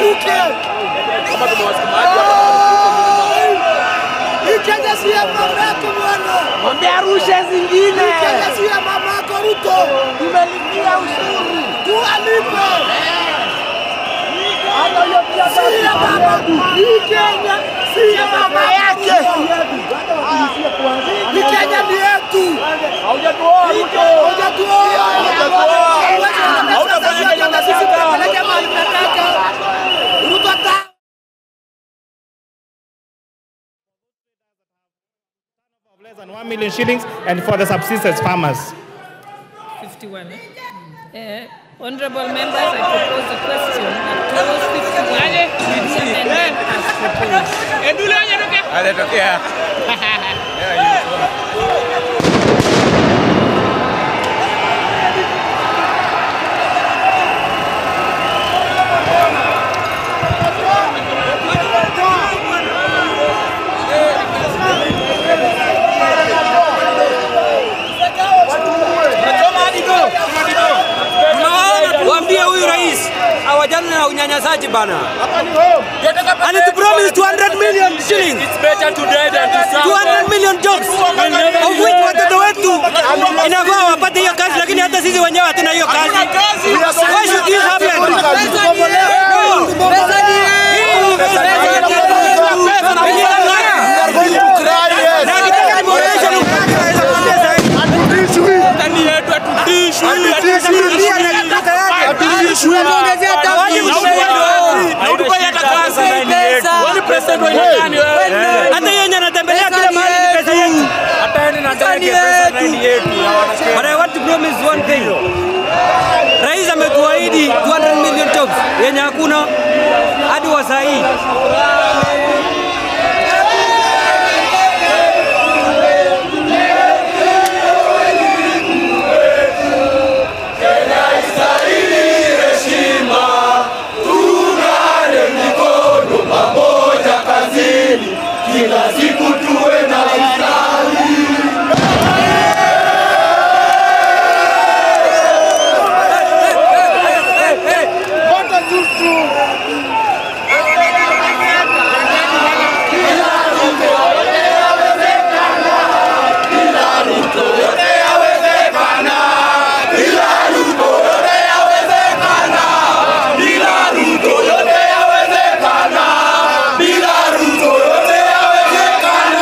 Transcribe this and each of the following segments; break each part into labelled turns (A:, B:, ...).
A: Ashuke.
B: Kama tumewasikia
A: Hii Kenya si ya mamako bwana.
C: Mwambie arushe zingine.
A: Hii Kenya si ya mamako Ruto.
C: Tumelipia ushuru.
A: Tualipe.
C: Hata hiyo pia
A: si ya mama. Hii Kenya si ya mama yake. Hii Kenya ni yetu.
B: Haujatuoa Ruto.
A: Haujatuoa.
B: Hautafanya Kenya
A: sisi tutapeleka mahali tunataka. Ruto ta
D: less than 1 million shillings and for the subsistence farmers.
E: 51. Honorable members, I propose a question that clause 51 be amended as proposed.
F: Waambie huyu rais awajane na unyanyasaji bana. Alitupromise 200 million shillings.
B: It's better today than to suffer.
F: 200 million jobs of which watoto wetu inafaa wapate hiyo kazi, lakini hata sisi wenyewe hatuna hiyo kazi. Why should this happen? No. Na akitaka niboreshe lugha yake naweza kuambia zaidi. Hata yeye anatembelea kila mahali ni pesa yetu. But I want to promise one thing. Rais ametuahidi 200 million jobs yenye hakuna hadi wa saa hii.
G: Kila siku tuwe na ustawi. Bila Ruto yote yawezekana. Bila Ruto yote yawezekana. Bila Ruto yote yawezekana. Bila Ruto yote yawezekana. Bila Ruto yote yawezekana.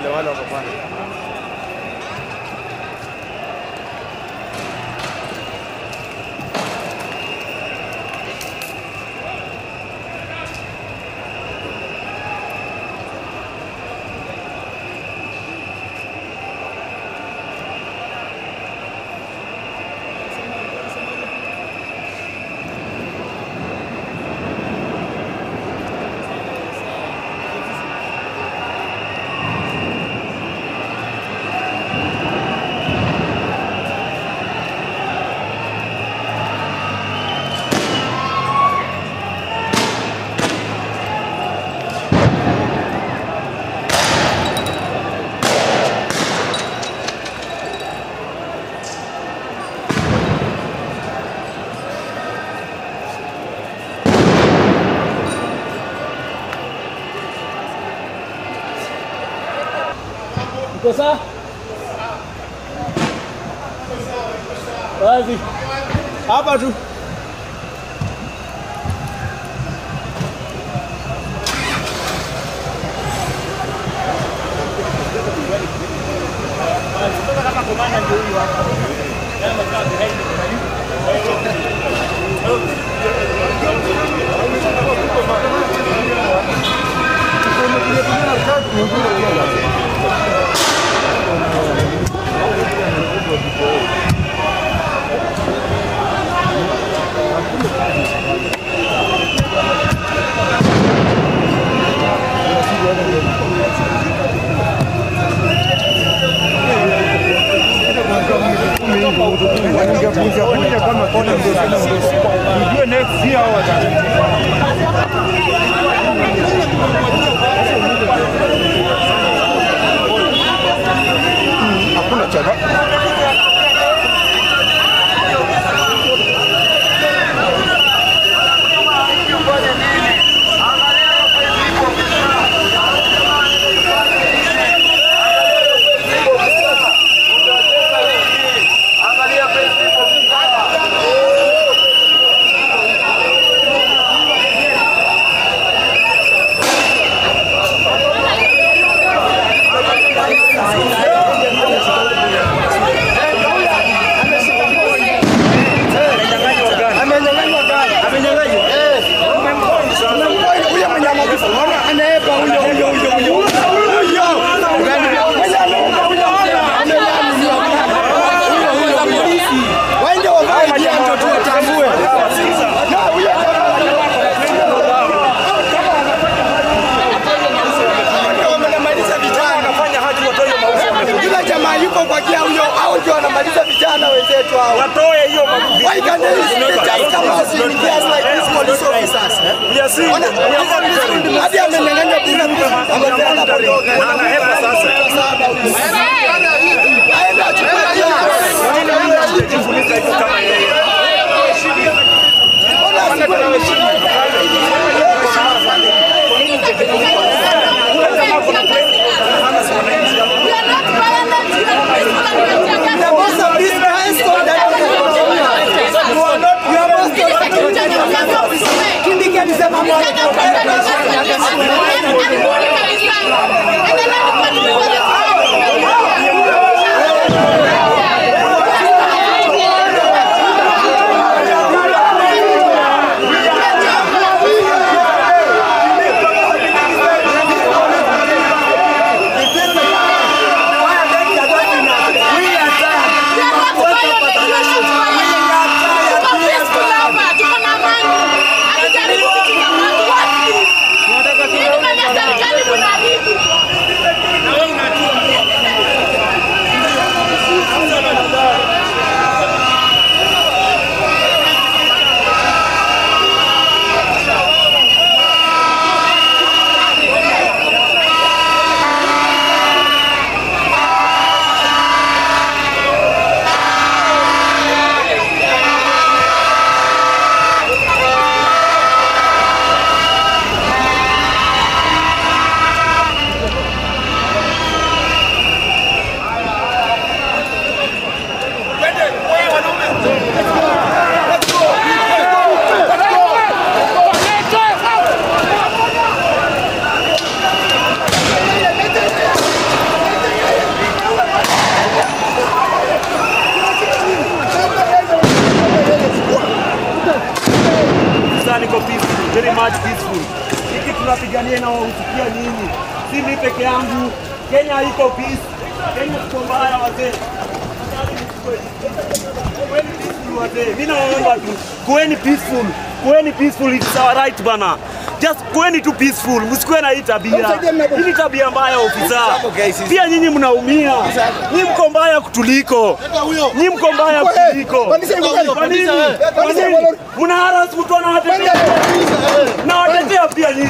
A: Pale wale wako pale.
B: Iko sawa? Wazi. Hapa tu. Kama komanda ndio huyu hapa. Kama kaa behind the
A: Hakuna chana.
D: Watoe hiyo magugu.
A: Why can't they just come out in gears like these police officers?
D: We are seeing.
A: Hadi amenyang'anywa bunduki. Amepeana bunduki.
D: Na anahepa sasa.
A: Aenda achukue gears.
D: Kujifunika hivyo kama yeye.
A: Mbona asikuwe
E: Tuko na amani. Hatujaribu kitu.
B: Niko peaceful, very much peaceful. Hiki tunapigania na wahusikia nyinyi, si mimi peke yangu. Kenya iko peace. Kenya tuko mbaya wazee. Kuweni peaceful wazee. Mimi naomba tu, kuweni peaceful. Kuweni peaceful, it's our right bana. Just kuweni tu peaceful, msikuwe na hii tabia. Hii tabia mbaya ofisa. Pia nyinyi mnaumia. Nyinyi mko mbaya kutuliko. Nyinyi mko mbaya kutuliko. Kwa nini? Kwa nini? Mna harass mtu anawatetea. Na watetea pia nyinyi.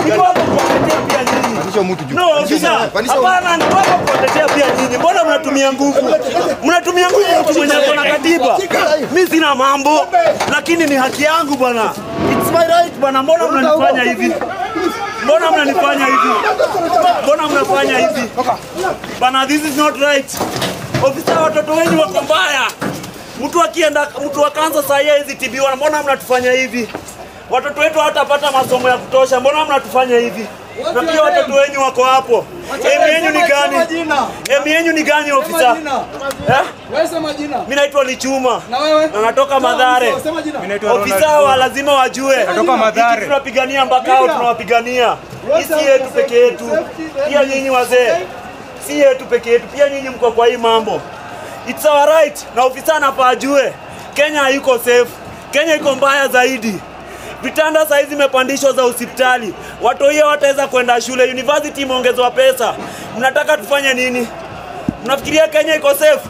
B: Niko hapo kuwatetea pia nyinyi. No, ofisa. Hapana, niko hapo kuwatetea pia nyinyi. Mbona mnatumia nguvu? Mnatumia nguvu mtu mwenye ako na katiba. Mimi sina mambo, lakini ni haki yangu bwana. It's my right bwana. Mbona mnanifanya hivi? Mbona mnanifanya hivi? Mbona mnafanya hivi? Bana, this is not right. Ofisa, watoto wenu wako mbaya. Mtu akienda, mtu akaanza saa hii hizi tibiwa, mbona mnatufanya hivi? Watoto wetu hawatapata masomo ya kutosha, mbona mnatufanya hivi? Na pia watoto wenu wako hapo. Emi yenu ni gani? Emi yenu ni gani ofisa? Eh?
A: Wewe sema jina.
B: Mimi naitwa Lichuma.
A: Na wewe?
B: Na natoka Mathare.
A: Sema jina.
B: Ofisa wa lazima wajue.
F: Natoka Mathare.
B: Tunapigania mpaka hao tunawapigania. Hii si yetu peke yetu. Pia nyinyi wazee. Si yetu peke yetu. Pia nyinyi mko kwa hii mambo. It's our right. Na ofisa anafaa ajue. Kenya haiko safe. Kenya iko mbaya zaidi. Vitanda saa hizi zimepandishwa za hospitali. Watu hiyo wataweza kwenda shule. University imeongezwa pesa. Mnataka tufanye nini? Mnafikiria Kenya iko safe?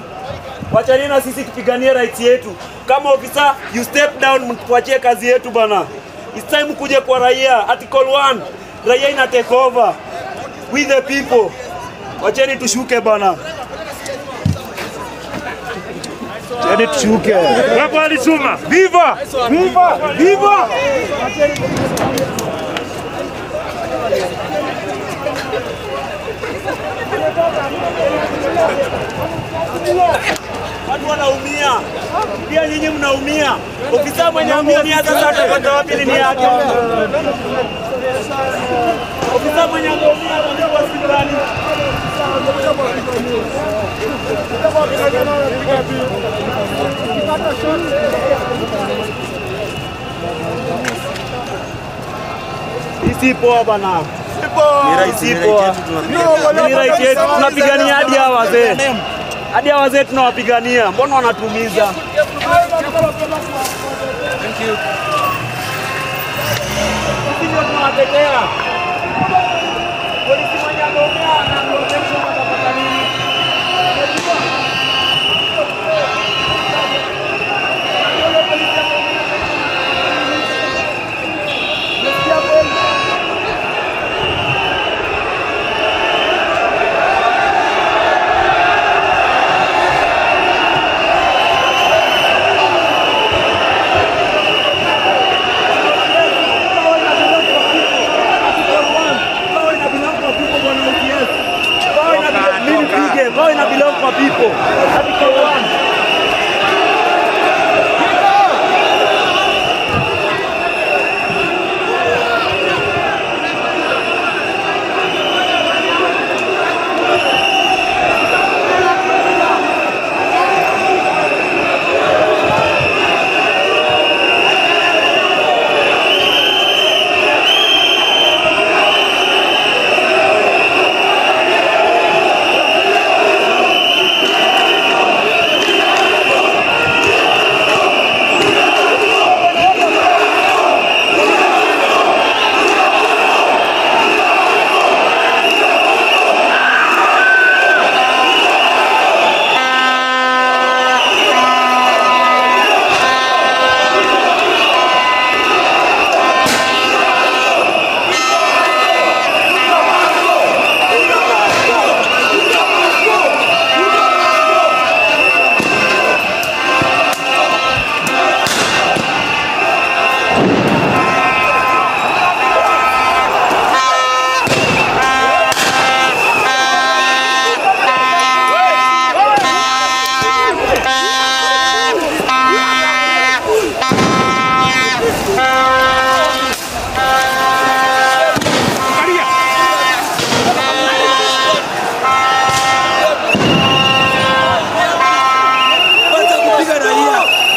B: Wachani na sisi tupiganie rights yetu. Kama ofisa, you step down, mtuachie kazi yetu bana. It's time kuje kwa raia. Article 1, raia ina take over. We the people. Wacheni tushuke bana. Wacheni tushuke.
D: Hapo alisuma.
B: Viva! Viva! Viva! Watu wanaumia. Pia nyinyi mnaumia. Ofisa mwenye ameumia sasa atapata wapi nini yake? Ofisa mwenye ameumia atapata hospitali. Hii si poa bana. Ni poa. Ni right yetu. Tunapigania hadi hawa wazee. Hadi hawa wazee tunawapigania. Mbona wanatumiza?
F: Thank you.
B: Sisi ndio tunawatetea. Polisi mwenye ameumia na protection atapata nini? Power ina belong kwa people. Article 1.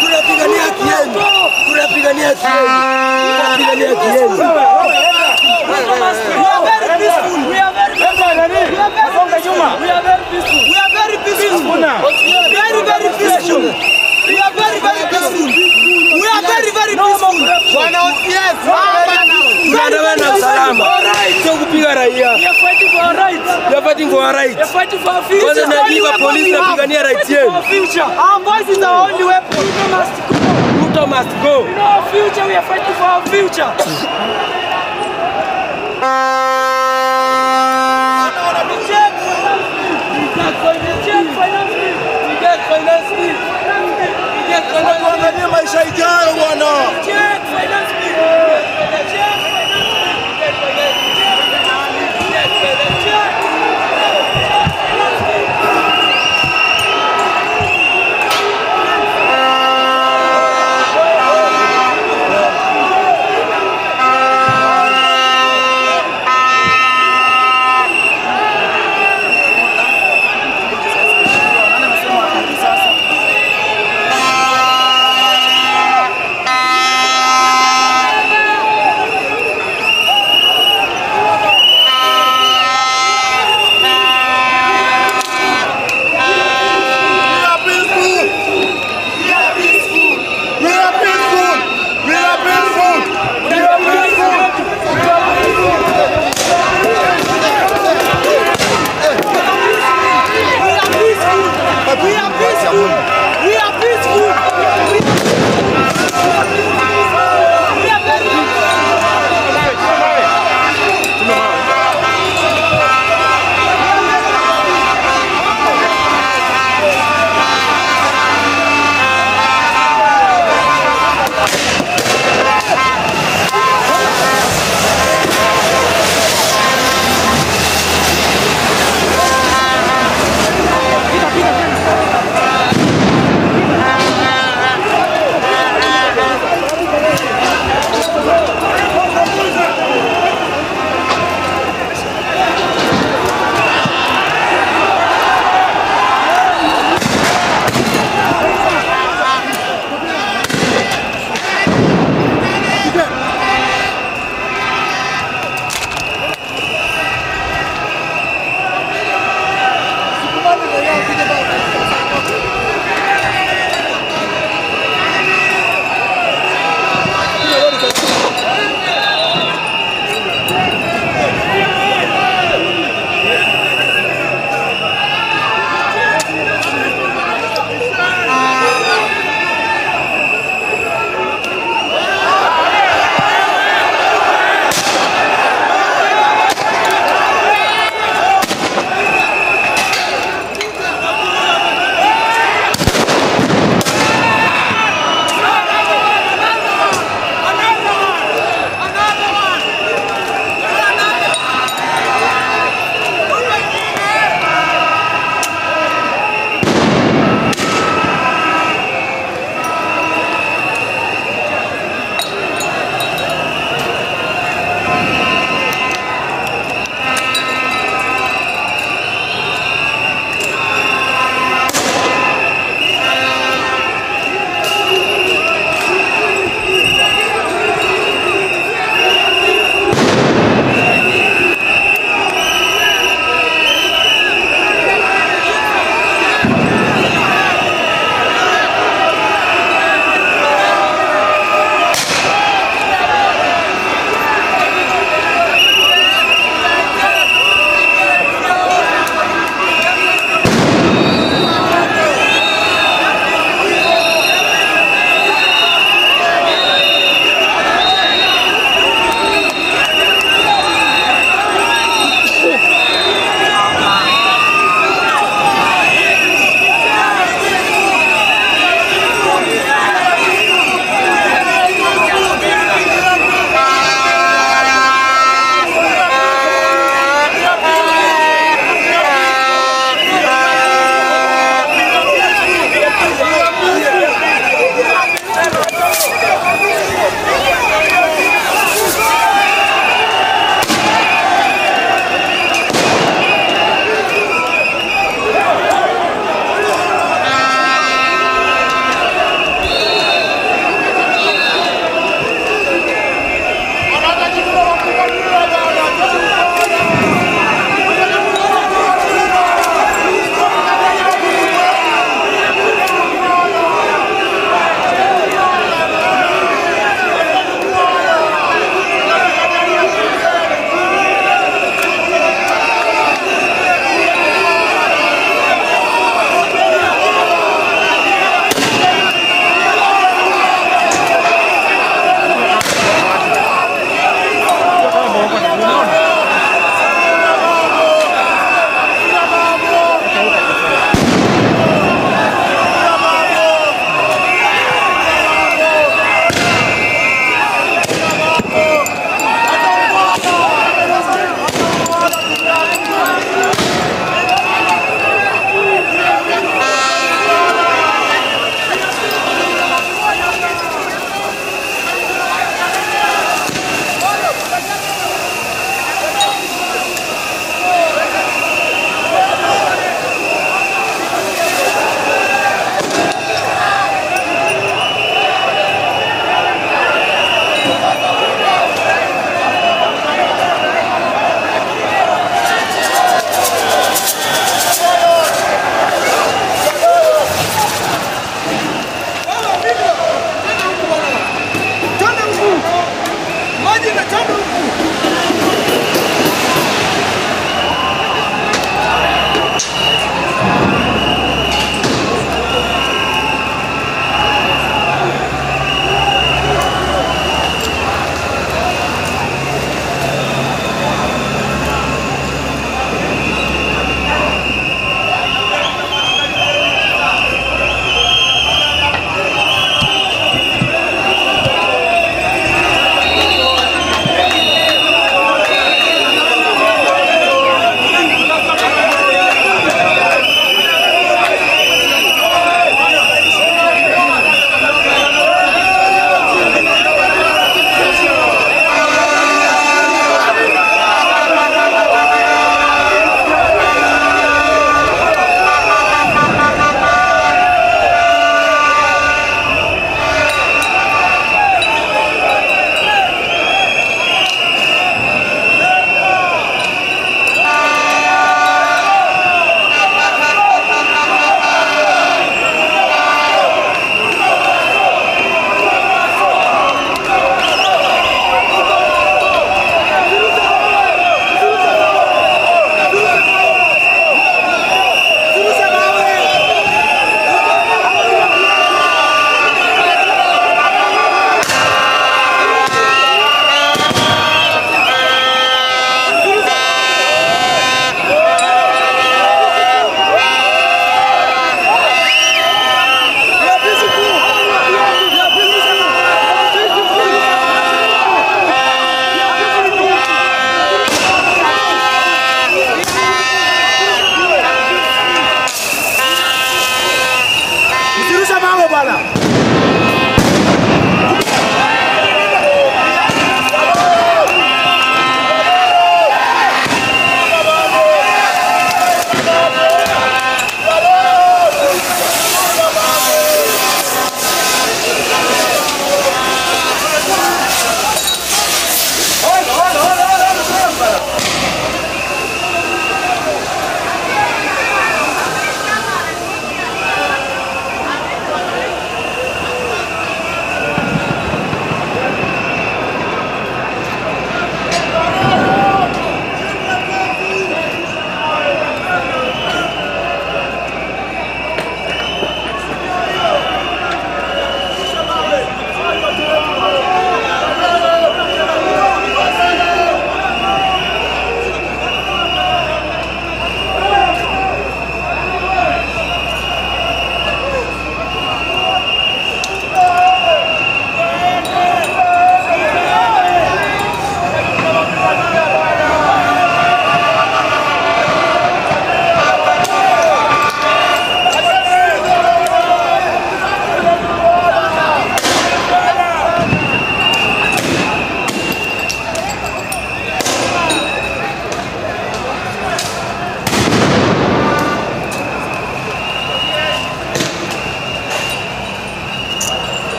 F: Tunapigania haki yenu. Tunapigania haki yenu. haki yenu.
C: We are very peaceful. We are very peaceful. We are very peaceful. We are very peaceful. Very, very peaceful. We are very, very peaceful. We are very, very peaceful.
A: Bwana OCS,
F: Tunaandamana na usalama. Sio kupiga raia.
C: We are fighting for our rights.
F: We are fighting for our rights.
C: We are fighting for our future.
F: Kwanza najiwa polisi napigania rights yenu.
C: Our future. Our voice is our only weapon. Ruto must go.
F: Ruto must go.
C: You know our future. We are fighting for our future.
A: Tuangalie maisha ijayo bwana.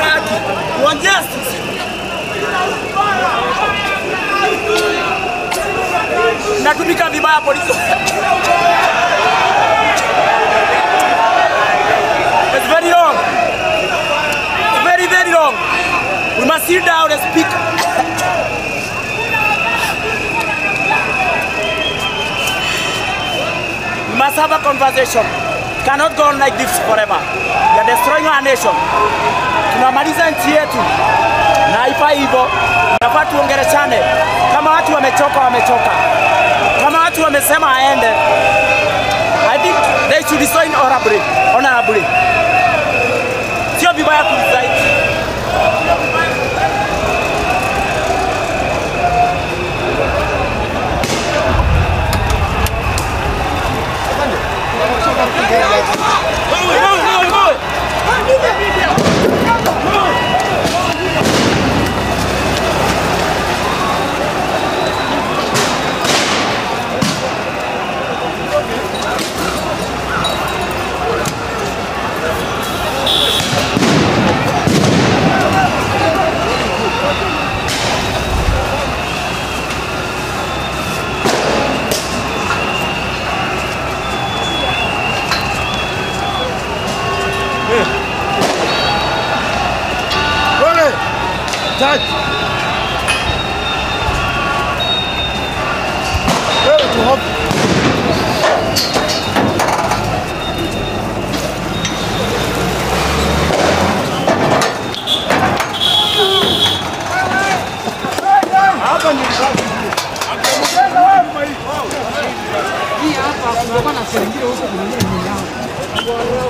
C: Tunataka haki. We want justice. Natumika vibaya polisi. It's very wrong. It's very, very wrong. We must sit down and speak. We must have a conversation. Cannot go on like this forever. We are destroying our nation. Tunamaliza nchi yetu. Na haifai hivyo. Tunafaa tuongeleshane. Kama watu wamechoka, wamechoka. Kama watu wamesema aende, I think they should resign honorably. Honorably. Sio vibaya kuresign.
A: Touch. Wewe tu hapo. Hapa ni hii hapa kuna na serengeti huko kuna nyingine yao.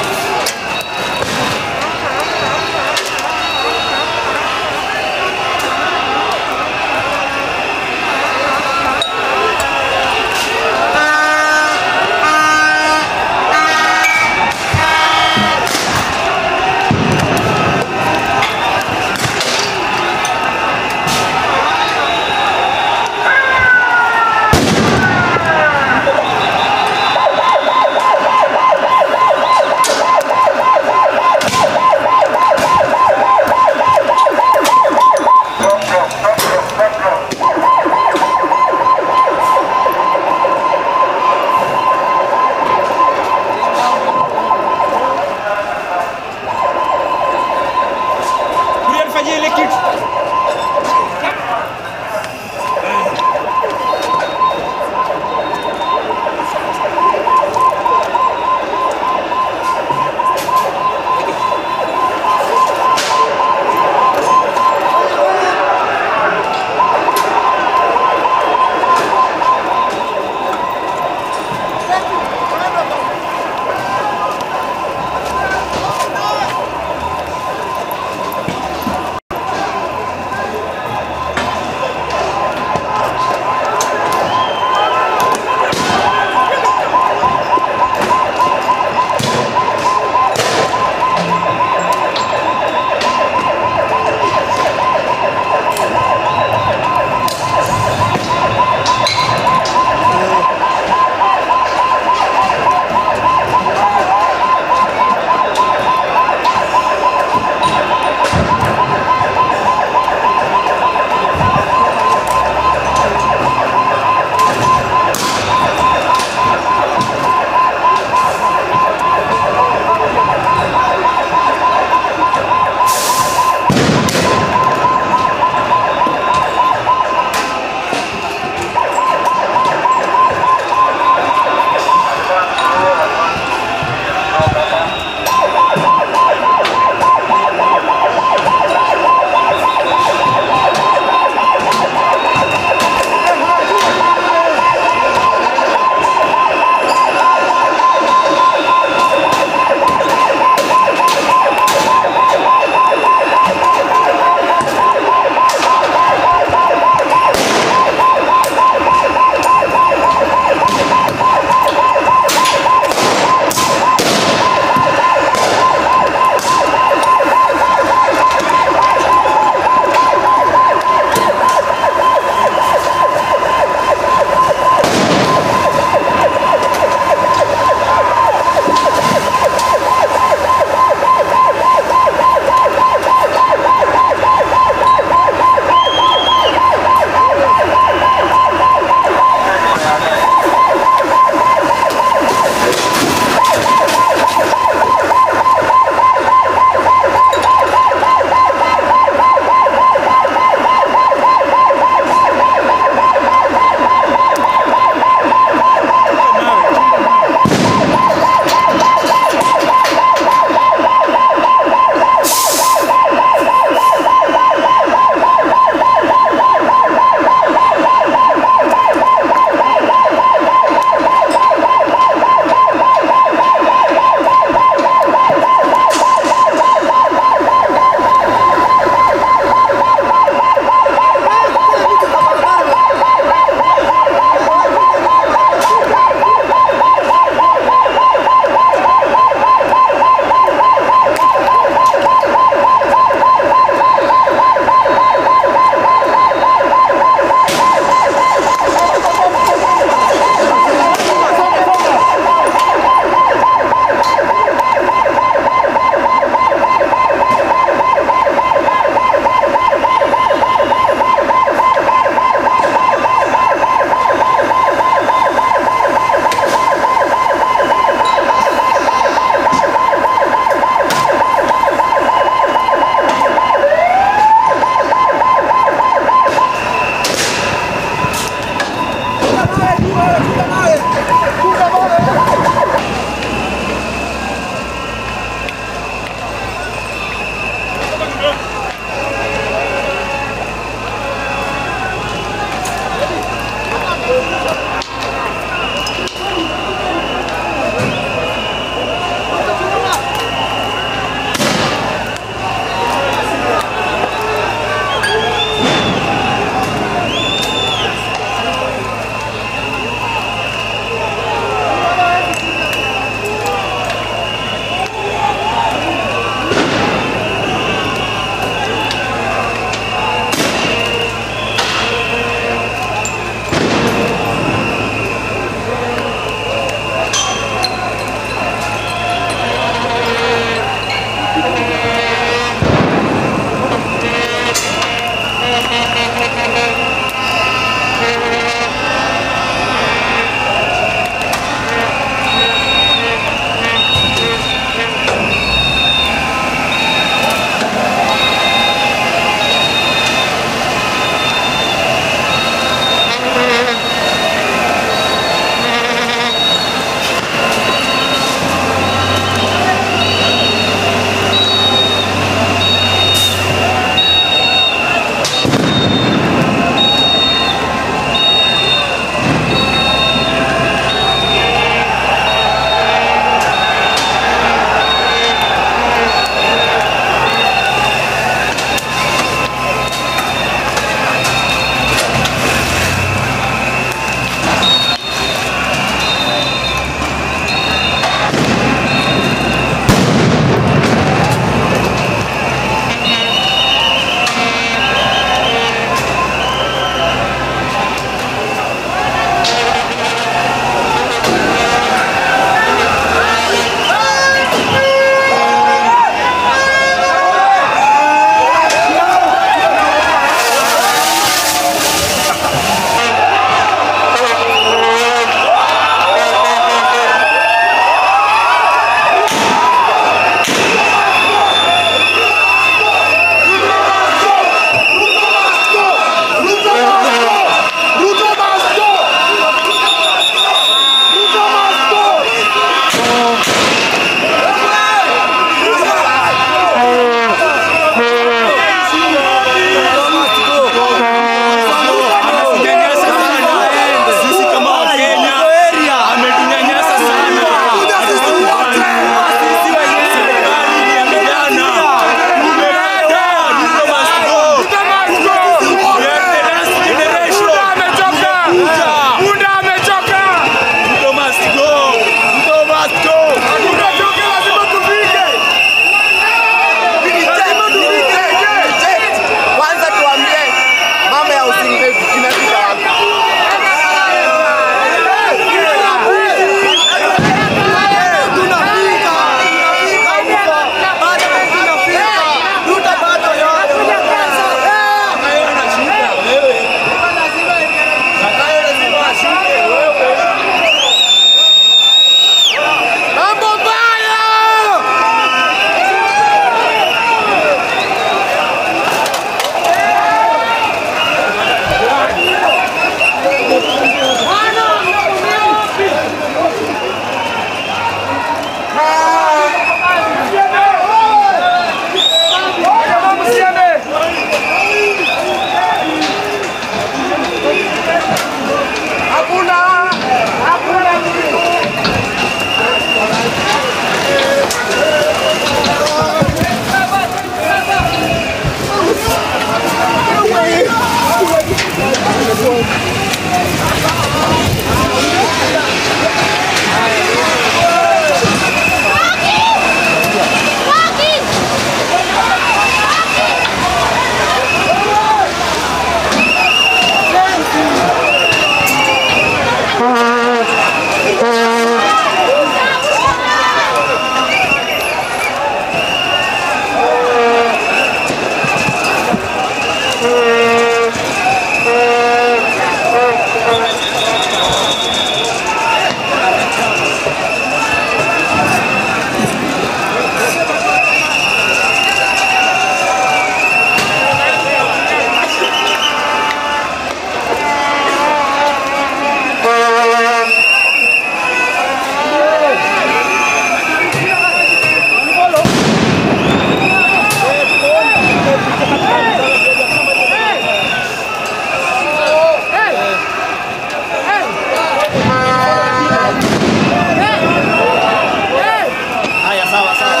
B: Haya, sawa sawa.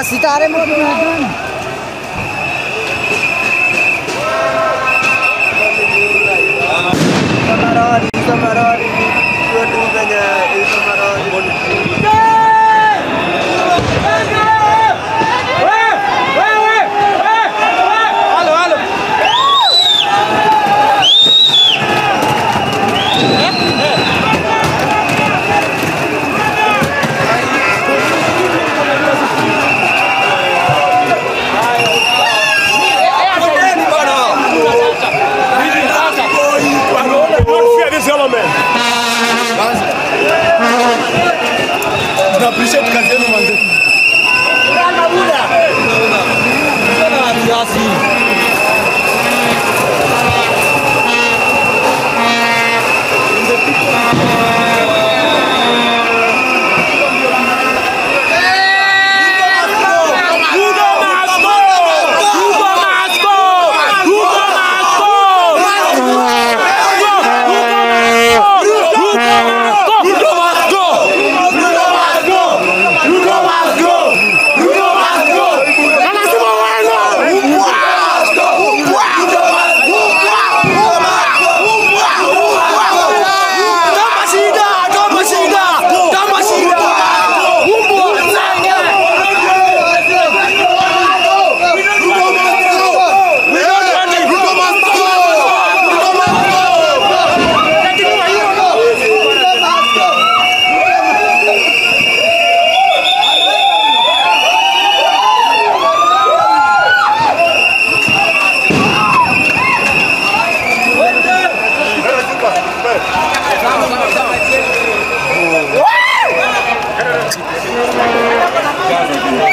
C: Sitare mo
G: Appreciate kazi yenu manze.
B: Woo!